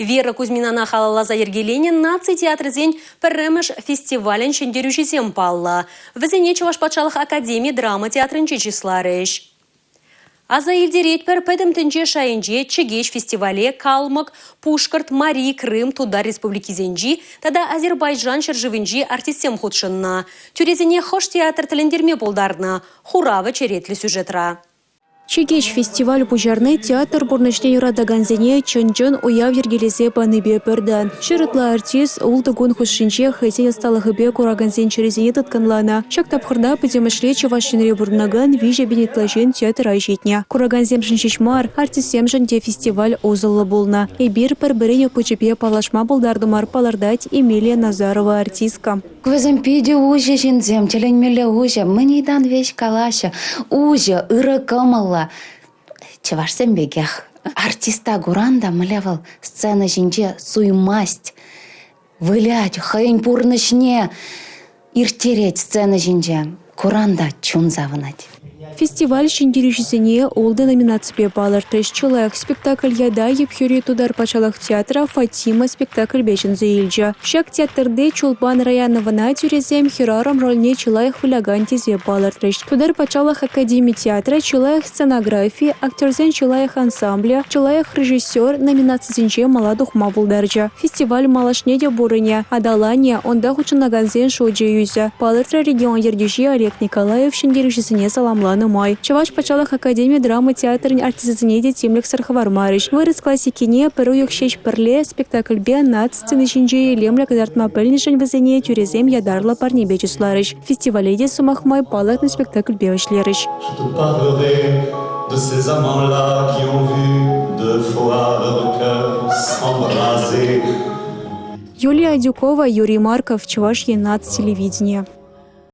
Вера Кузьминана халалласа йӗркеленӗ наци театрӗсен пӗрремӗш фестивалӗн ҫӗнтерӳҫисем паллӑ. Вӗсене Чӑваш патшалӑх академи драма театрӗнче чысларӗҫ. Аса илтеретпӗр, пӗтӗм тӗнче шайӗнче Чӗкеҫ фестивале Калмӑк, Пушкӑрт, Мари, Крым, Тутар республикисенчи тата Азербайджан ҫӗршывӗнчи артистсем хутшӑннӑ. Тӳресене хӑш театр тӗлӗнтерме пултарнӑ? Хуравӗ черетлӗ сюжетра. Чӗкеҫ фестиваль пуҫарни театр пурнӑҫне юратакансене чӑн-чӑн уяв йӗркелесе панипе пӗр тан. 100 ытла артист ултӑ кун хушшинче хӑйсен ӑсталӑхӗпе куракансен чӗрисене тыткӑнланӑ. Ҫак тапхӑрта пӗтӗмӗшле Чӑваш Енре пурӑнакан 3000 ытла ҫын театра ҫитнӗ. Куракансемшӗн ҫеҫ мар, артистсемшӗн те фестиваль усӑллӑ пулнӑ. Эпир пӗр-пӗрин опычӗпе паллашма пултартӑмӑр, палӑртать Эмилия Назарова артистка. Вӗсем питӗ уҫӑ ҫынсем, тӗлӗнмелле уҫӑ. Мӗн ыйтан веҫ калаҫҫӗ. Уҫӑ, ырӑ кӑмӑллӑ. Чӑвашсем пекех. Артиста куран та мӗнле вӑл сцена ҫинче суймасть, вылять, хӑйӗн пурнӑҫне ирттерет сцена ҫинче. Куран та чун савӑнать. Фестиваль ҫӗнтерӳҫисене ултӑ номинаципе палӑртрӗҫ. Чи лайӑх спектакль ята Ӗпхӳри Тутар патшалӑх театрӗ «Фатима» спектакльпе ҫӗнсе илчӗ. Ҫак театрти Чулпан Раяновӑна тӳресем хӗрарӑм рольне чи лайӑх вылякан тесе палӑртрӗҫ. Тутар патшалӑх академи театрӗ чи лайӑх сценографи, актерсен чи лайӑх ансамблӗ, чи лайӑх режиссер номинацисенче мала тухма пултарчӗ. Фестиваль малашне те пурӑнӗ, аталанӗ, унта хутшӑнакансен шучӗ ӳсӗ, палӑртрӗ регион ертӳҫи Олег Николаев ҫӗнтерӳҫӗсене саламланӑ май. Чӑваш патшалӑх академи драма театрӗн артисчӗсене те тимлӗхсӗр хӑвармарӗҫ. Вырӑс классикине пӗр уйӑх ҫеҫ пӗрле спектакльпе наци сцени ҫинче илемлӗ кӑтартма пӗлнӗшӗн вӗсене тӳресем ятарлӑ парнепе чысларӗҫ. Фестивале те, сӑмах май, палӑртнӑ спектакльпе вӗҫлерӗҫ. de ces amants-là qui ont vu deux fois leur cœur s'embraser. Юлия Адюкова, Юрий Марков, Чӑваш Ен наци телевиденийӗ.